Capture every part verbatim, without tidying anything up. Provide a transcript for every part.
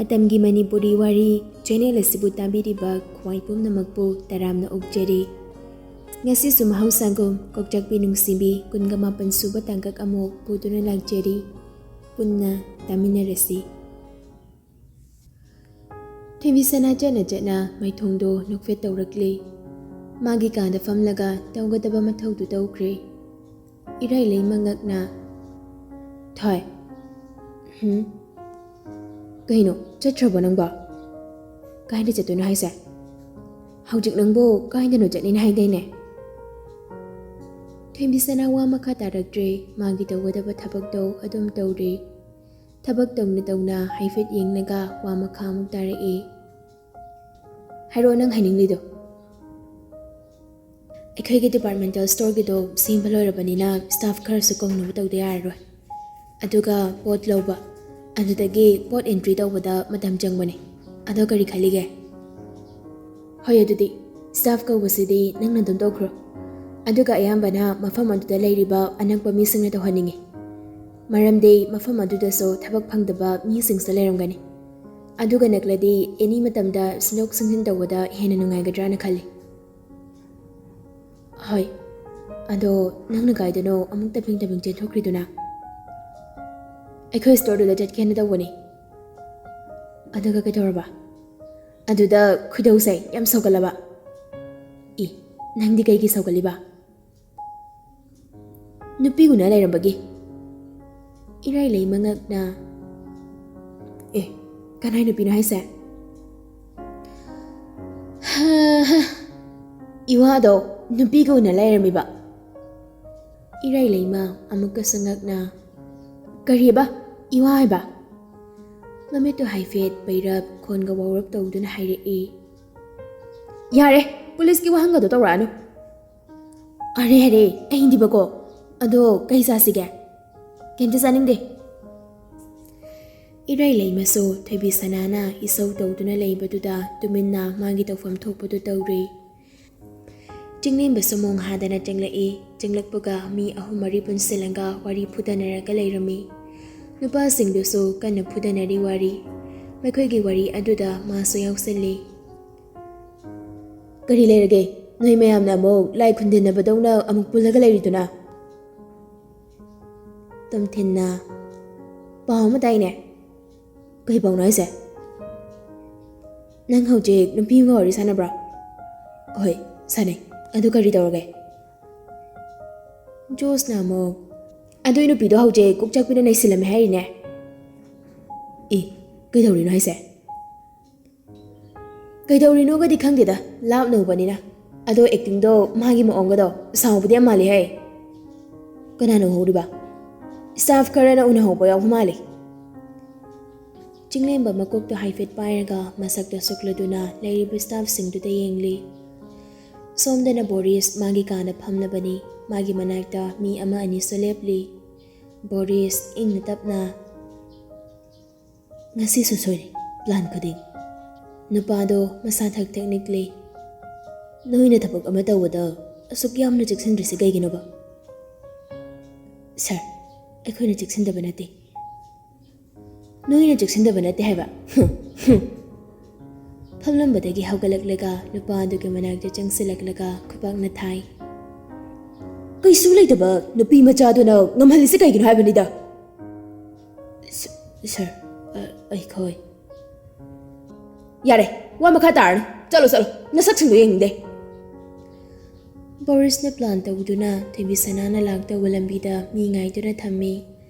ꯃꯇꯝꯒꯤ ꯃꯅꯤꯄꯨꯔꯤ ꯋꯥꯔꯤ ꯆꯦꯅꯦꯜ ꯑꯁꯤꯕꯨ ꯇꯥꯕꯤꯔꯤꯕ ꯈ꯭ꯋꯥꯏ ꯄꯨꯝꯅꯃꯛꯄꯨ ꯇꯔꯥꯝꯅ ꯑꯣꯛꯆꯔꯤ꯫ ꯉꯁꯤꯁꯨ ꯃꯍꯧꯁꯥꯒꯨꯝ ꯀꯣꯛꯆꯥꯛꯄꯤ ꯅꯨꯡꯁꯤꯕꯤ ꯀꯨꯟꯒ ꯃꯥꯄꯟ ꯁꯨꯕ ꯇꯥꯡꯀꯛ ꯑꯃꯨꯛ ꯄꯨꯗꯨꯅ ꯂꯥꯛꯆꯔꯤ꯫ ꯄꯨꯟꯅ ꯇꯥꯃꯤꯟꯅꯔꯁꯤ꯫ ꯊꯣꯏꯕꯤꯁꯅꯥ ꯆꯠꯅ ꯆꯠꯅ ꯃꯥꯏꯊꯣꯡꯗꯣ ꯅꯣꯛꯐꯦꯠ ꯇꯧꯔꯛꯂꯤ꯫ ꯃꯥꯒꯤ ꯀꯥꯗ ꯐꯝꯂꯒ ꯇꯧꯒꯗꯕ ꯃꯊꯧꯗꯨ ꯇꯧꯈ꯭ꯔꯦ꯫ ꯏꯔꯥꯏꯂꯩꯃ ꯉꯛꯅ, "ꯊꯣꯏ, ꯍꯨꯝ? ꯀꯩꯅꯣ, ꯆꯠꯈ꯭ꯔꯕꯣ ꯅꯪꯕꯣ? ꯀꯥꯏꯗ ꯆꯠꯇꯣꯏꯅꯣ ꯍꯥꯏꯁꯦ? ꯍꯧꯖꯤꯛ ꯅꯪꯕꯨ ꯀꯥꯏꯗꯅꯣ ꯆꯠꯅꯤꯅ ꯍꯥꯏꯗꯥꯏꯅꯦ?" ꯊꯣꯏꯕꯤꯁꯅꯥ ꯋꯥ ꯃꯈꯥ ꯇꯥꯔꯛꯇ꯭ꯔꯦ꯫ ꯃꯥꯒꯤ ꯇꯧꯒꯗꯕ ꯊꯕꯛꯇꯣ ꯑꯗꯨꯝ ꯇꯧꯔꯦ꯫ ꯊꯕꯛ ꯇꯧꯅ ꯇꯧꯅ ꯍꯥꯏꯐꯦꯠ ꯌꯦꯡꯂꯒ ꯋꯥ ꯃꯈꯥ ꯑꯃꯨꯛ ꯇꯥꯔꯛꯑꯦ꯫ "ꯍꯥꯏꯔꯛꯑꯣ, ꯅꯪ ꯍꯥꯏꯅꯤꯡꯂꯤꯗꯣ꯫" "ꯑꯩꯈꯣꯏꯒꯤ ꯗꯤꯄꯥꯔꯠꯃꯦꯟꯇꯦꯜ ꯁ꯭ꯇꯣꯔꯒꯤꯗꯣ ꯁꯦꯝꯕ ꯂꯣꯏꯔꯕꯅꯤꯅ ꯁ꯭ꯇꯥꯐ ꯈꯔꯁꯨ ꯀꯧꯅꯕ ꯇꯧꯗ ꯌꯥꯔꯔꯣꯏ꯫ ꯑꯗꯨꯒ ꯄꯣꯠ ꯂꯧꯕ, ꯑꯗꯨꯗꯒꯤ ꯄꯣꯠ ꯑꯦꯟꯇ꯭ꯔꯤ ꯇꯧꯕꯗ ꯃꯇꯝ ꯆꯪꯕꯅꯤ꯫ ꯑꯗꯣ ꯀꯔꯤ ꯈꯜꯂꯤꯒꯦ?" "ꯍꯣꯏ, ꯑꯗꯨꯗꯤ ꯁ꯭ꯇꯥꯐ ꯀꯧꯕꯁꯤꯗꯤ ꯅꯪꯅ ꯑꯗꯨꯝ ꯇꯧꯈ꯭ꯔꯣ꯫ ꯑꯗꯨꯒ ꯑꯌꯥꯝꯕꯅ ꯃꯐꯝ ꯑꯗꯨꯗ ꯂꯩꯔꯤꯕ ꯑꯅꯛꯄ ꯃꯤꯁꯤꯡꯅ ꯇꯧꯍꯟꯅꯤꯡꯉꯤ꯫ ꯃꯔꯝꯗꯤ ꯃꯐꯝ ꯑꯗꯨꯗꯁꯨ ꯊꯕꯛ ꯐꯪꯗꯕ ꯃꯤꯁꯤꯡꯁꯨ ꯂꯩꯔꯝꯒꯅꯤ꯫ ꯑꯗꯨꯒ ꯅꯛꯂꯗꯤ ꯑꯦꯅꯤ ꯃꯇꯝꯗ ꯁꯤꯟꯗꯣꯛ ꯁꯤꯟꯖꯤꯟ ꯇꯧꯕꯗ ꯍꯦꯟꯅ ꯅꯨꯡꯉꯥꯏꯒꯗ꯭ꯔꯥꯅ ꯈꯜꯂꯤ꯫" "ꯍꯣꯏ, ꯑꯗꯣ ꯅꯪꯅ ꯀꯥꯏꯗꯅꯣ ꯑꯃꯨꯛ ꯇꯞꯄꯤꯡ ꯇꯞꯄꯤꯡ ꯆꯦꯟꯊꯣꯛꯈ꯭ꯔꯤꯗꯨꯅ?" "ꯑꯩꯈꯣꯏ ꯁ꯭ꯇꯣꯔꯗꯨꯗ ꯆꯠꯀꯦꯅ ꯇꯧꯕꯅꯤ꯫" "ꯑꯗꯨꯒ ꯀꯩꯗꯧꯔꯕ?" "ꯑꯗꯨꯗ ꯈꯣꯏꯗꯧꯁꯦ ꯌꯥꯝ ꯁꯧꯒꯠꯂꯕ꯫" "ꯏ, ꯅꯪꯗꯤ ꯀꯩꯒꯤ ꯁꯧꯒꯠꯂꯤꯕ?" "ꯅꯨꯄꯤ ꯎꯅ ꯂꯩꯔꯝꯕꯒꯤ꯫" ꯏꯔꯥꯏꯂꯩꯃ ꯉꯛꯅ, "ꯑꯦ, ꯀꯅꯥꯏ ꯅꯨꯄꯤꯅꯣ ꯍꯥꯏꯁꯦ?" "ꯍꯥ, ꯍꯥ, ꯏꯋꯥꯗꯣ ꯅꯨꯄꯤꯒ ꯎꯅ ꯂꯩꯔꯝꯃꯤꯕ꯫" ꯏꯔꯥꯏꯂꯩꯃ ꯑꯃꯨꯛꯀꯁꯨ ꯉꯛꯅ, "ꯀꯔꯤꯕ? ꯏꯋꯥ ꯍꯥꯏꯕ?" ꯃꯃꯤꯠꯇꯨ ꯍꯥꯏꯐꯦꯠ ꯄꯩꯔꯞ, ꯈꯣꯟꯒ ꯋꯥꯎꯔꯞ ꯇꯧꯗꯨꯅ ꯍꯥꯏꯔꯛꯏ꯫ "ꯌꯥꯔꯦ, ꯄꯨꯂꯤꯁꯀꯤ ꯋꯥꯍꯪꯒꯗꯣ ꯇꯧꯔꯛꯑꯅꯨ꯫" "ꯑꯔꯦ, ꯑꯔꯦ, ꯑꯩꯗꯤꯕꯀꯣ꯫ ꯑꯗꯣ ꯀꯩ ꯆꯥꯁꯤꯒꯦ?" "ꯀꯩꯝꯇ ꯆꯥꯅꯤꯡꯗꯦ꯫" ꯏꯔꯥꯏꯂꯩꯃꯁꯨ ꯊꯣꯏꯕꯤꯁꯅꯥꯅ ꯏꯁꯧ ꯇꯧꯗꯨꯅ ꯂꯩꯕꯗꯨꯗ ꯇꯨꯃꯤꯟꯅ ꯃꯥꯒꯤ ꯇꯧꯐꯝ ꯊꯣꯛꯄꯗꯨ ꯇꯧꯔꯤ꯫ ꯆꯤꯡꯂꯦꯝꯕꯁꯨ ꯃꯣꯡ ꯍꯥꯗꯅ ꯆꯪꯂꯛꯏ꯫ ꯆꯪꯂꯛꯄꯒ ꯃꯤ ꯑꯍꯨꯝ ꯃꯔꯤ ꯄꯨꯟꯁꯤꯜꯂꯒ ꯋꯥꯔꯤ ꯐꯨꯗꯅꯔꯒ ꯂꯩꯔꯝꯃꯤ꯫ ꯅꯨꯄꯥꯁꯤꯡꯗꯨꯁꯨ ꯀꯟꯅ ꯐꯨꯗꯅꯔꯤ ꯋꯥꯔꯤ꯫ ꯃꯈꯣꯏꯒꯤ ꯋꯥꯔꯤ ꯑꯗꯨꯗ ꯃꯥꯁꯨ ꯌꯥꯎꯁꯜꯂꯤ꯫ "ꯀꯔꯤ ꯂꯩꯔꯒꯦ? ꯅꯣꯏ ꯃꯌꯥꯝꯅ ꯑꯃꯨꯛ ꯂꯥꯏ ꯈꯨꯟꯗꯤꯟꯅꯕꯗꯧꯅ ꯑꯃꯨꯛ ꯄꯨꯜꯂꯒ ꯂꯩꯔꯤꯗꯨꯅ?" ꯇꯣꯝꯊꯤꯟꯅ, "ꯄꯥꯎ ꯑꯃ ꯇꯥꯏꯅꯦ꯫ ꯀꯩ ꯄꯥꯎꯅꯣ ꯍꯥꯏꯁꯦ? ꯅꯪ ꯍꯧꯖꯤꯛ ꯅꯨꯄꯤ ꯑꯃꯒ ꯋꯥꯔꯤ ꯁꯥꯟꯅꯕ꯭ꯔꯣ?" "ꯍꯣꯏ, ꯁꯥꯟꯅꯩ꯫ ꯑꯗꯨ ꯀꯔꯤ ꯇꯧꯔꯒꯦ?" ꯖꯣꯁꯅ ꯑꯃꯨꯛ, "ꯑꯗꯨꯏ ꯅꯨꯄꯤꯗꯣ ꯍꯧꯖꯤꯛ ꯀꯣꯛꯆꯥꯛꯄꯤꯅ ꯅꯩꯁꯤꯜꯂꯝꯃꯦ ꯍꯥꯏꯔꯤꯅꯦ꯫" "ꯑꯦ, ꯀꯩꯗꯧꯔꯤꯅꯣ ꯍꯥꯏꯁꯦ?" "ꯀꯩꯗꯧꯔꯤꯅꯣꯒꯗꯤ ꯈꯪꯗꯦꯗ, ꯂꯥꯞꯅ ꯎꯕꯅꯤꯅ꯫ ꯑꯗꯣ ꯑꯦꯛꯇꯤꯡꯗꯣ, ꯃꯥꯒꯤ ꯃꯑꯣꯡꯒꯗꯣ ꯁꯥꯎꯕꯗꯤ ꯌꯥꯝ ꯃꯥꯜꯂꯤ ꯍꯦ꯫" "ꯀꯅꯥꯅ ꯎꯍꯧꯔꯤꯕ?" "ꯁ꯭ꯇꯥꯐ ꯈꯔꯅ ꯎꯅꯍꯧꯕ ꯌꯥꯎꯕ ꯃꯥꯜꯂꯤ꯫" ꯆꯤꯡꯂꯦꯝꯕ ꯃꯀꯣꯛꯇ ꯍꯥꯏꯐꯦꯠ ꯄꯥꯏꯔꯒ ꯃꯁꯛꯇ ꯁꯣꯛꯂꯗꯨꯅ ꯂꯩꯔꯤꯕ ꯁ꯭ꯇꯥꯐꯁꯤꯡꯗꯨꯗ ꯌꯦꯡꯂꯤ꯫ ꯁꯣꯝꯗꯅ ꯕꯣꯔꯤꯁ ꯃꯥꯒꯤ ꯀꯥꯗ ꯐꯝꯂꯕꯅꯤ꯫ ꯃꯥꯒꯤ ꯃꯅꯥꯛꯇ ꯃꯤ ꯑꯃ ꯑꯅꯤꯁꯨ ꯂꯦꯞꯂꯤ꯫ ꯕꯣꯔꯤꯁ ꯏꯪꯅ ꯇꯞꯅ, "ꯉꯁꯤꯁꯨ ꯁꯣꯏꯔꯦ ꯄ꯭ꯂꯥꯟ ꯈꯨꯗꯤꯡ꯫ ꯅꯨꯄꯥꯗꯣ ꯃꯁꯥ ꯊꯛ ꯊꯛ ꯅꯤꯛꯂꯤ꯫ ꯅꯣꯏꯅ ꯊꯕꯛ ꯑꯃ ꯇꯧꯕꯗ ꯑꯁꯨꯛ ꯌꯥꯝꯅ ꯆꯦꯛꯁꯤꯟꯗ꯭ꯔꯤꯁꯦ ꯀꯩꯒꯤꯅꯣꯕ?" "ꯁꯥꯔ, ꯑꯩꯈꯣꯏꯅ ꯆꯦꯛꯁꯤꯟꯗꯕ ꯅꯠꯇꯦ꯫" "ꯅꯣꯏꯅ ꯆꯦꯛꯁꯤꯟꯗꯕ ꯅꯠꯇꯦ ꯍꯥꯏꯕ?" ꯐꯝꯂꯝꯕꯗꯒꯤ ꯍꯧꯒꯠꯂꯛꯂꯒ ꯅꯨꯄꯥ ꯑꯗꯨꯒꯤ ꯃꯅꯥꯛꯇ ꯆꯪꯁꯤꯜꯂꯛꯂꯒ ꯈꯨꯕꯥꯛꯅ ꯊꯥꯏ꯫ "ꯀꯩꯁꯨ ꯂꯩꯇꯕ ꯅꯨꯄꯤ ꯃꯆꯥꯗꯨꯅ ꯉꯝꯍꯜꯂꯤꯁꯦ ꯀꯩꯒꯤꯅꯣ ꯍꯥꯏꯕꯅꯤꯗ?" "ꯁ-, ꯁꯥꯔ, ꯑ, ꯑꯩꯈꯣꯏ꯫" "ꯌꯥꯔꯦ, ꯋꯥ ꯃꯈꯥ ꯇꯥꯔꯅꯨ꯫ ꯆꯠꯂꯣ, ꯆꯠꯂꯣ, ꯅꯁꯛꯁꯤꯡꯗꯣ ꯌꯦꯡꯅꯤꯡꯗꯦ꯫" ꯕꯣꯔꯤꯁꯅ ꯄ꯭ꯂꯥꯟ ꯇꯧꯗꯨꯅ ꯊꯣꯏꯕꯤ ꯁꯅꯥꯅ ꯂꯥꯛꯇꯧꯕ ꯂꯝꯕꯤꯗ ꯃꯤ ꯉꯥꯏꯗꯨꯅ ꯊꯝꯃꯤ꯫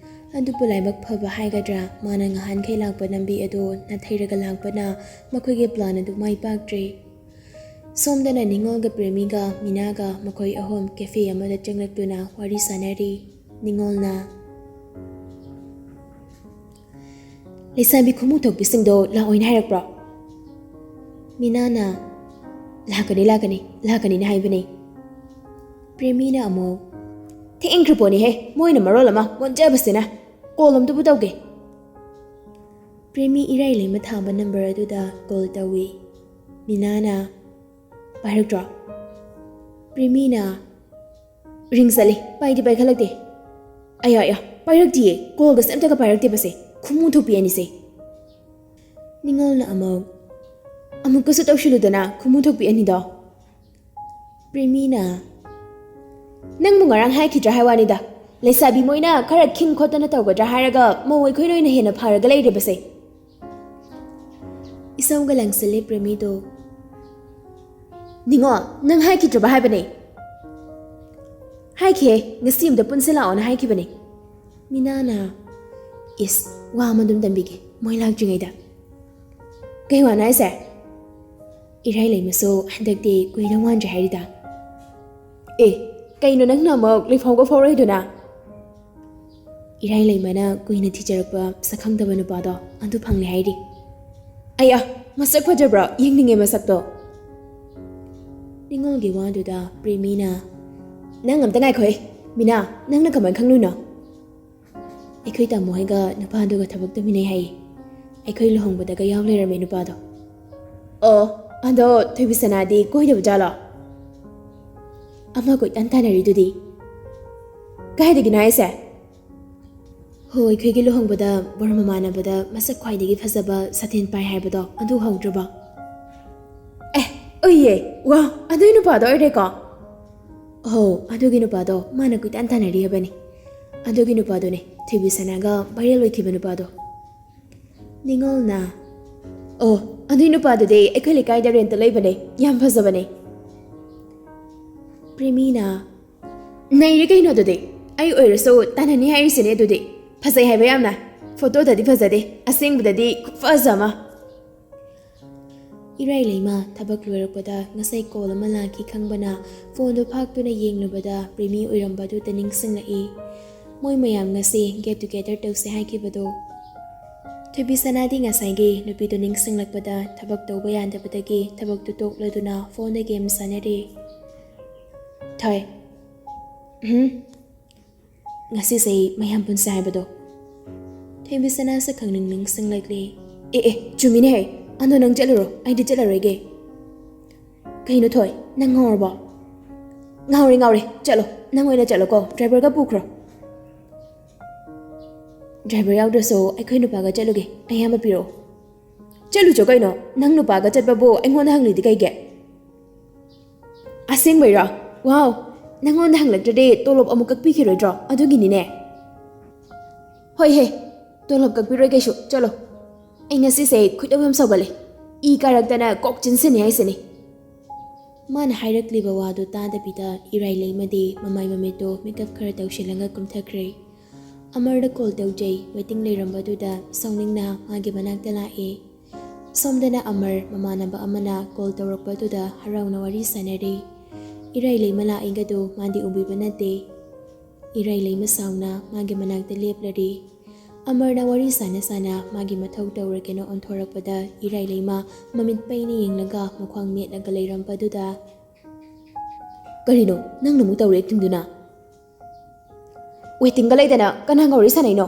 ꯑꯗꯨꯕꯨ ꯂꯥꯏꯕꯛ ꯐꯕ ꯍꯥꯏꯒꯗ꯭ꯔꯥ, ꯃꯥꯅ ꯉꯍꯥꯟꯈꯩ ꯂꯥꯛꯄ ꯂꯝꯕꯤ ꯑꯗꯨ ꯅꯥꯊꯩꯔꯒ ꯂꯥꯛꯄꯅ ꯃꯈꯣꯏꯒꯤ ꯄ꯭ꯂꯥꯟ ꯑꯗꯨ ꯃꯥꯏ ꯄꯥꯛꯇ꯭ꯔꯦ꯫ ꯁꯣꯝꯗꯅ ꯅꯤꯉꯣꯜꯒ ꯄ꯭ꯔꯦꯃꯤꯒ ꯃꯤꯅꯥꯒ ꯃꯈꯣꯏ ꯑꯍꯨꯝ ꯀꯦꯐꯦ ꯑꯃꯗ ꯆꯪꯂꯛꯇꯨꯅ ꯋꯥꯔꯤ ꯁꯥꯅꯔꯤ꯫ ꯅꯤꯉꯣꯜꯅ, "ꯂꯩꯁꯥꯕꯤ ꯈꯨꯃꯨ ꯊꯣꯛꯄꯤꯁꯤꯡꯗꯣ ꯂꯥꯛꯑꯣꯏꯅ ꯍꯥꯏꯔꯛꯄ꯭ꯔꯣ?" ꯃꯤꯅꯥꯅ, "ꯂꯥꯛꯀꯅꯤ, ꯂꯥꯛꯀꯅꯤ, ꯂꯥꯛꯀꯅꯤꯅ ꯍꯥꯏꯕꯅꯦ꯫" ꯄ꯭ꯔꯦꯃꯤꯅ ꯑꯃꯨꯛ, "ꯊꯦꯡꯈ꯭ꯔ ꯄꯣꯠꯅꯤꯍꯦ, ꯃꯣꯏꯅ ꯃꯔꯣꯜ ꯑꯃ ꯃꯣꯟꯖꯕꯁꯤꯅ꯫ ꯀꯣꯜ ꯑꯝꯇꯕꯨ ꯇꯧꯒꯦ꯫" ꯄ꯭ꯔꯦꯃꯤ ꯏꯔꯥꯏ ꯂꯩꯃ ꯊꯥꯕ ꯅꯝꯕꯔ ꯑꯗꯨꯗ ꯀꯣꯜ ꯇꯧꯏ꯫ ꯃꯤꯅꯥꯅ, "ꯄꯥꯏꯔꯛꯇ꯭ꯔꯣ?" ꯄ꯭ꯔꯦꯃꯤꯅ, "ꯔꯤꯡ ꯆꯠꯂꯤ, ꯄꯥꯏꯗꯤ ꯄꯥꯏꯈꯠꯂꯛꯇꯦ꯫" "ꯑꯌꯥ, ꯑꯌꯥ, ꯄꯥꯏꯔꯛꯇꯤꯌꯦ, ꯀꯣꯜꯒꯁꯦ ꯑꯝꯇꯒ ꯄꯥꯏꯔꯛꯇꯦꯕꯁꯦ, ꯈꯨꯃꯨ ꯊꯣꯛꯄꯤ ꯑꯅꯤꯁꯦ꯫" ꯅꯤꯉꯣꯜꯅ ꯑꯃꯨꯛ, "ꯑꯃꯨꯛꯀꯁꯨ ꯇꯧꯁꯤꯜꯂꯨꯗꯅ, ꯈꯨꯃꯨ ꯊꯣꯛꯄꯤ ꯑꯅꯤꯗꯣ꯫" ꯄ꯭ꯔꯦꯃꯤꯅ, "ꯅꯪꯕꯨ ꯉꯔꯥꯡ ꯍꯥꯏꯈꯤꯗ꯭ꯔꯥ ꯍꯥꯏ ꯋꯥꯅꯤꯗ, ꯂꯩꯁꯥꯕꯤ ꯃꯣꯏꯅ ꯈꯔ ꯈꯤꯡ ꯈꯣꯠꯇꯅ ꯇꯧꯒꯗ꯭ꯔꯥ ꯍꯥꯏꯔꯒ ꯃꯧ ꯑꯩꯈꯣꯏꯅ ꯑꯣꯏꯅ ꯍꯦꯟꯅ ꯐꯔꯒ ꯂꯩꯔꯤꯕꯁꯦ꯫" ꯏꯁꯧꯒ ꯂꯪꯁꯤꯜꯂꯦ ꯄ꯭ꯔꯦꯃꯤꯗꯣ꯫ "ꯅꯤꯉꯣꯜ, ꯅꯪ ꯍꯥꯏꯈꯤꯗ꯭ꯔꯕ ꯍꯥꯏꯕꯅꯦ?" "ꯍꯥꯏꯈꯤꯍꯦ, ꯉꯁꯤ ꯑꯝꯇ ꯄꯨꯟꯁꯤ ꯂꯥꯛꯑꯣꯅ ꯍꯥꯏꯈꯤꯕꯅꯦ꯫" ꯃꯤꯅꯥꯅ, "ꯏꯁ, ꯋꯥ ꯑꯃ ꯑꯗꯨꯝ ꯇꯝꯕꯤꯒꯦ ꯃꯣꯏ ꯂꯥꯛꯇ꯭ꯔꯤꯉꯩꯗ꯫ ꯀꯩ ꯋꯥꯅꯣ ꯍꯥꯏꯁꯦ?" "ꯏꯔꯥꯏ ꯂꯩꯃꯁꯨ ꯍꯟꯗꯛꯇꯤ ꯀꯨꯏꯗꯧ ꯃꯥꯟꯗ꯭ꯔꯦ ꯍꯥꯏꯔꯤꯗ꯫" "ꯑꯦ, ꯀꯩꯅꯣ ꯅꯪꯅ ꯑꯃꯨꯛ ꯂꯩꯐꯥꯎꯕ ꯐꯥꯎꯔꯛꯏꯗꯨꯅ?" "ꯏꯔꯥꯏ ꯂꯩꯃꯅ ꯀꯨꯏꯅ ꯊꯤꯖꯔꯛꯄ ꯁꯛꯈꯪꯗꯕ ꯅꯨꯄꯥꯗꯣ ꯑꯗꯨ ꯐꯪꯂꯦ ꯍꯥꯏꯔꯤ꯫" "ꯑꯌꯥ, ꯃꯁꯛ ꯐꯖꯕ꯭ꯔꯣ? ꯌꯦꯡꯅꯤꯡꯉꯦ ꯃꯁꯛꯇꯣ꯫" ꯅꯤꯉꯣꯜꯒꯤ ꯋꯥꯗꯨꯗ ꯄ꯭ꯔꯦꯃꯤꯅ, "ꯅꯪ ꯑꯝꯇ ꯉꯥꯏꯈꯣꯍꯦ꯫ ꯃꯤꯅꯥ, ꯅꯪꯅ ꯀꯃꯥꯏꯅ ꯈꯪꯂꯨꯏꯅꯣ?" "ꯑꯩꯈꯣꯏ ꯇꯥꯃꯣ ꯍꯣꯏꯒ ꯅꯨꯄꯥꯗꯨꯒ ꯊꯕꯛ ꯇꯧꯃꯤꯟꯅꯩ ꯍꯥꯏꯌꯦ꯫ ꯑꯩꯈꯣꯏ ꯂꯨꯍꯣꯡꯕꯗꯒ ꯌꯥꯎ ꯂꯩꯔꯝꯃꯦ ꯅꯨꯄꯥꯗꯣ꯫" "ꯑꯣ, ꯑꯗꯣ ꯊꯣꯏꯕꯤꯁꯅꯥꯗꯤ ꯀꯣꯏꯗꯕ ꯖꯥꯠꯂꯣ?" "ꯑꯃ ꯀꯣꯏꯇꯥꯟ ꯇꯥꯟꯅꯔꯤꯗꯨꯗꯤ꯫" "ꯀꯥꯏꯗꯒꯤꯅꯣ ꯍꯥꯏꯁꯦ?" "ꯍꯣ, ꯑꯩꯈꯣꯏꯒꯤ ꯂꯨꯍꯣꯡꯕꯗ ꯕꯣꯔ ꯃꯃꯥꯟꯅꯕꯗ ꯃꯁꯛ ꯈ꯭ꯋꯥꯏꯗꯒꯤ ꯐꯖꯕ ꯁꯥꯇꯤꯟ ꯄꯥꯏ ꯍꯥꯏꯕꯗꯣ ꯑꯗꯨ ꯎꯍꯧꯗ꯭ꯔꯕꯣ?" "ꯑꯦ, ꯎꯏꯌꯦ꯫ ꯋꯥ, ꯑꯗꯨꯏ ꯅꯨꯄꯥꯗꯣ ꯑꯣꯏꯔꯦꯀꯣ?" "ꯍꯣ, ꯑꯗꯨꯒꯤ ꯅꯨꯄꯥꯗꯣ ꯃꯥꯅ ꯀꯣꯏꯇꯥꯟ ꯇꯥꯟꯅꯔꯤ ꯍꯥꯏꯕꯅꯤ꯫ ꯑꯗꯨꯒꯤ ꯅꯨꯄꯥꯗꯨꯅꯦ ꯊꯣꯏꯕꯤꯁꯅꯥꯒ viral ꯑꯣꯏꯈꯤꯕ ꯅꯨꯄꯥꯗꯣ꯫" ꯅꯤꯉꯣꯜꯅ, "ꯑꯣ, ꯑꯗꯨꯏ ꯅꯨꯄꯥꯗꯨꯗꯤ ꯑꯩꯈꯣꯏ ꯂꯩꯀꯥꯏꯗ rent ꯂꯩꯕꯅꯦ, ꯌꯥꯝ ꯐꯖꯕꯅꯦ꯫" ꯄ꯭ꯔꯦꯃꯤꯅ, "ꯅꯩꯔꯦ ꯀꯩꯅꯣ ꯑꯗꯨꯗꯤ꯫ ꯑꯩ ꯑꯣꯏꯔꯁꯨ ꯇꯥꯟꯅꯅꯤ ꯍꯥꯏꯔꯤꯁꯤꯅꯦ ꯑꯗꯨꯗꯤ꯫ ꯐꯖꯩ ꯍꯥꯏꯕ ꯌꯥꯝꯅ꯫ Photoꯗꯗꯤ ꯐꯖꯗꯦ, ꯑꯁꯦꯡꯕꯗꯗꯤ ꯈꯨꯐꯖ ꯑꯃ꯫" ꯏꯔꯥꯏ ꯂꯩꯃ ꯊꯕꯛ ꯂꯣꯏꯔꯛꯄꯗ ꯉꯁꯥꯏ call ꯑꯃ ꯂꯥꯛꯈꯤ ꯈꯪꯕꯅ phoneꯗꯨ ꯐꯥꯛꯇꯨꯅ ꯌꯦꯡꯂꯨꯕꯗ ꯄ꯭ꯔꯦꯃꯤ ꯑꯣꯏꯔꯝꯕ ꯑꯗꯨꯗ ꯅꯤꯡꯁꯤꯡꯂꯛꯏ꯫ ꯃꯣꯏ ꯃꯌꯥꯝ ꯉꯁꯤ get together ꯇꯧꯁꯦ ꯍꯥꯏꯈꯤꯕꯗꯣ꯫ ꯊꯣꯏꯕꯤꯁꯅꯥꯗꯤ ꯉꯁꯥꯏꯒꯤ ꯅꯨꯄꯤꯗꯨ ꯅꯤꯡꯁꯤꯡꯂꯛꯄꯗ ꯊꯕꯛ ꯇꯧꯕ ꯌꯥꯗꯕꯗꯒꯤ ꯊꯕꯛꯇꯨ ꯇꯣꯛꯂꯗꯨꯅ phoneꯗ game ꯁꯥꯟꯅꯔꯤ꯫ "ꯊꯣꯏ, ꯎꯝ, ꯉꯁꯤꯁꯦ ꯃꯌꯥꯝ ꯄꯨꯟꯁꯦ ꯍꯥꯏꯕꯗꯣ꯫" ꯊꯣꯏꯕꯤꯁꯅꯥꯁꯨ ꯈꯪꯅꯤꯡ ꯅꯤꯡꯁꯤꯡꯂꯛꯂꯤ꯫ "ꯑꯦ, ꯑꯦ, ꯆꯨꯝꯃꯤꯅꯦꯍꯦ꯫ ꯑꯗꯣ ꯅꯪ ꯆꯠꯂꯨꯔꯣ, ꯑꯩꯗꯤ ꯆꯠꯂꯔꯣꯏꯒꯦ꯫" "ꯀꯩꯅꯣ ꯊꯣꯏ, ꯅꯪ ꯉꯥꯎꯔꯕꯣ?" "ꯉꯥꯎꯔꯦ, ꯉꯥꯎꯔꯦ꯫ ꯆꯠꯂꯣ, ꯅꯪ ꯑꯣꯏꯅ ꯆꯠꯂꯣꯀꯣ, driverꯒ ꯄꯨꯈ꯭ꯔꯣ꯫" "Driver ꯌꯥꯎꯗ꯭ꯔꯁꯨ ꯑꯩꯈꯣꯏ ꯅꯨꯄꯥꯒ ꯆꯠꯂꯨꯒꯦ, ꯑꯌꯥꯝꯕ ꯄꯤꯔꯛꯑꯣ꯫" ꯆꯠꯂꯨꯆꯣ ꯀꯩꯅꯣ, ꯅꯪ ꯅꯨꯄꯥꯒ ꯆꯠꯄꯕꯨ ꯑꯩꯉꯣꯟꯗ ꯍꯪꯂꯤꯗꯤ ꯀꯩꯒꯤ? ꯑꯁꯦꯡꯕꯩꯔꯣ? ꯋꯥꯎ, ꯅꯪꯉꯣꯟꯗ ꯍꯪꯂꯛꯇ꯭ꯔꯗꯤ ꯇꯣꯂꯣꯞ ꯑꯃꯨꯛ ꯀꯛꯄꯤꯈꯤꯔꯣꯏꯗ꯭ꯔꯣ? ꯑꯗꯨꯒꯤꯅꯤꯅꯦ꯫ ꯍꯣꯏꯍꯦ, ꯇꯣꯂꯣꯞ ꯀꯛꯄꯤꯔꯣꯏ ꯀꯩꯁꯨ, ꯆꯠꯂꯣ꯫ ꯑꯩ ꯉꯁꯤꯁꯦ ꯈꯣꯏꯗꯧ ꯌꯥꯝ ꯁꯥꯎꯒꯠꯂꯦ꯫ ꯏ ꯀꯥꯔꯛꯇꯅ ꯀꯣꯛ ꯆꯤꯟꯁꯤꯟꯅꯤ ꯍꯥꯏꯁꯤꯅꯤ꯫ ꯃꯥꯅ ꯍꯥꯏꯔꯛꯂꯤꯕ ꯋꯥꯗꯨ ꯇꯥꯗꯕꯤꯗ ꯏꯔꯥꯏ ꯂꯩꯃꯗꯤ ꯃꯃꯥꯏ ꯃꯃꯤꯠꯇꯨ ꯃꯤꯀꯞ ꯈꯔ ꯇꯧꯁꯤꯜꯂꯒ ꯀꯨꯝꯊꯈ꯭ꯔꯦ꯫ ꯑꯃꯔꯗ ꯀꯣꯜ ꯇꯧꯖꯩ ꯋꯦꯇꯤꯡ ꯂꯩꯔꯝꯕꯗꯨꯗ ꯁꯥꯎꯅꯤꯡꯅ ꯃꯥꯒꯤ ꯃꯅꯥꯛꯇ ꯂꯥꯛꯑꯦ꯫ ꯁꯣꯝꯗꯅ ꯑꯃꯔ ꯃꯃꯥꯟꯅꯕ ꯑꯃꯅ ꯀꯣꯜ ꯇꯧꯔꯛꯄꯗꯨꯗ ꯍꯔꯥꯎꯅ ꯋꯥꯔꯤ ꯁꯥꯟꯅꯔꯤ꯫ ꯏꯔꯥꯏ ꯂꯩꯃ ꯂꯥꯛꯏꯒꯗꯨ ꯃꯥꯗꯤ ꯎꯕꯤꯕ ꯅꯠꯇꯦ꯫ ꯏꯔꯥꯏ ꯂꯩꯃ ꯁꯥꯎꯅ ꯃꯥꯒꯤ ꯃꯅꯥꯛꯇ ꯂꯦꯞꯂꯔꯤ꯫ ꯑꯃꯔꯅ ꯋꯥꯔꯤ ꯁꯥꯟꯅ ꯁꯥꯟꯅ ꯃꯥꯒꯤ ꯃꯊꯧ ꯇꯧꯔꯒꯦꯅ ꯑꯣꯟꯊꯣꯔꯛꯄꯗ ꯏꯔꯥꯏ ꯂꯩꯃ ꯃꯃꯤꯠ ꯄꯩꯅ ꯌꯦꯡꯂꯒ ꯃꯈ꯭ꯋꯥꯡ ꯃꯦꯠꯂꯒ ꯂꯩꯔꯝꯕꯗꯨꯗ, "ꯀꯔꯤꯅꯣ ꯅꯪꯅ ꯑꯃꯨꯛ ꯇꯧꯔꯦ ꯑꯦꯛꯇꯤꯡꯗꯨꯅ? ꯋꯦꯇꯤꯡꯒ ꯂꯩꯗꯅ ꯀꯅꯥꯒ ꯋꯥꯔꯤ ꯁꯥꯟꯅꯩꯅꯣ?"